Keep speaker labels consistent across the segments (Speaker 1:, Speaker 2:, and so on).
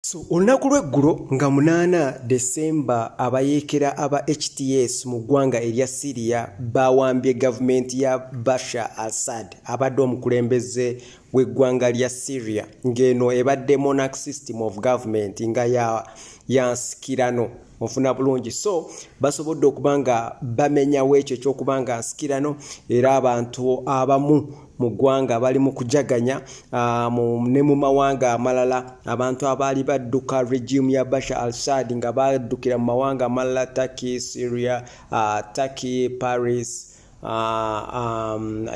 Speaker 1: So olunaku lw'eggulo nga 8 December, abayeekera aba HTS mu ggwanga erya Syria bawambye gavumenti ya Bashar Assad, abadde omukulembeze w'eggwanga lya Syria, ng'eno ebadde monarch system of government, nga ya nsikirano, ofuna bulungi. So basobodde okuba nga bamenyawo ekyo ekyokuba nga nsikirano, era abantu abamu mu ggwanga bali mu kujaganya ne mu mawanga amalala. Abantu abaali badduka regime ya Bashar al-Assad nga baddukira mu mawanga amalala, Turkey, Syria, Turkey, Paris,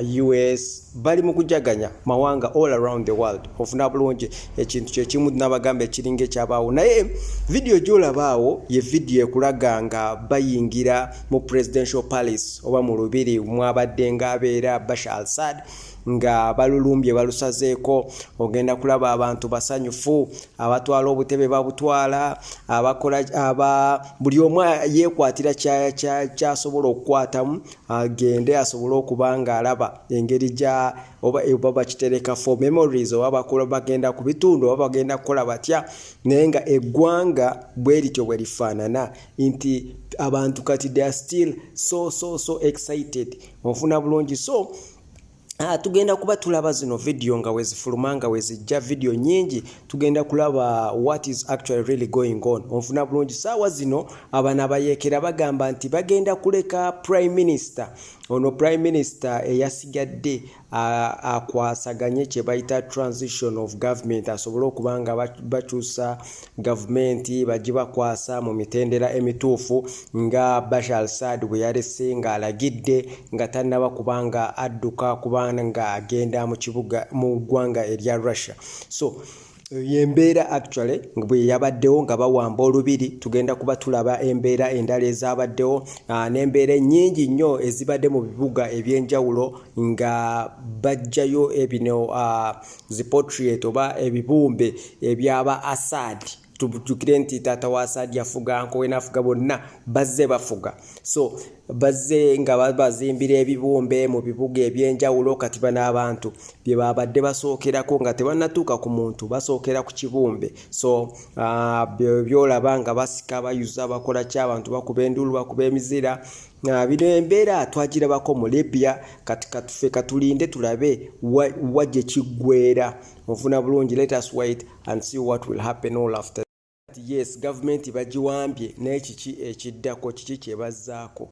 Speaker 1: US, bali mu kujaganya mawanga all around the world, ofuna bulungi. Ekintu kyekimu nabagamba ekiringa ekyabaawo, naye vidiyo gyolabaawo ye vidiyo ekulaga nga bayingira mu presidential palace oba mu lubiri mwabadde ng'abeera Bashar al-Assad, nga balulumbye, balusazeeko. Ogenda kulaba abantu basanyufu, abatwala obutebe babutwala, abakola aba buli omu yeekwatira kyasobola okukwatamu, agende asobole okuba nga alaba engeri gya oba bakitereka for memories, oba bakola bagenda ku bitundu, oba bagenda kukola batya. Naye nga eggwanga bwe lityo bwe lifaanana nti abantu kati they are still so so so excited, ofuna bulungi. So tugenda kuba tulaba zino vidiyo nga wezifuluma, nga wezijja vidiyo nyingi, tugenda kulaba what is actually really going on, onfuna bulungi. Saawa zino abano abayeekera bagamba nti bagenda kuleka prime minister ono, prime minister eyasigadde, akwasaganye kye bayita transition of government, asobole okuba nga bakyusa gavumenti, bagibakwasa mu mitendera emituufu nga Bashar al-Assad bwe yalese ng'alagidde nga tannaba kubanga adduka, kubanga agenda mu kibuga mu ggwanga erya Russia. So yembeera actually bwe yabaddewo nga bawamba olubiri. Tugenda kuba tulaba embeera endala ezabaddewo n'embeera ennyingi nnyo ezibadde mu bibuga ebyenjawulo nga bajjayo ebino zi portrait oba ebibumbe ebyaba Assad. Tujjukire nti taata wa Assad yafuga, nkowe n'afuga, bonna bazze bafuga, so bazze nga babazimbira ebibumbe mu bibuga ebyenjawulo. Kati bano abantu bye babadde basookerako nga tebannatuuka ku muntu, basookera ku kibumbe. So byolaba nga basika, bayuza, bakola ki, abantu bakuba enduulu, bakuba emizira. Bino embeera twagirabako mu Libya. Kati katufe katulinde tulabe wa gye kiggweera, ofuna bulungi. Let us wait and see what will happen all after. Yes, gavumenti bagiwambye, naye kiki ekiddako? Kiki kye bazzaako?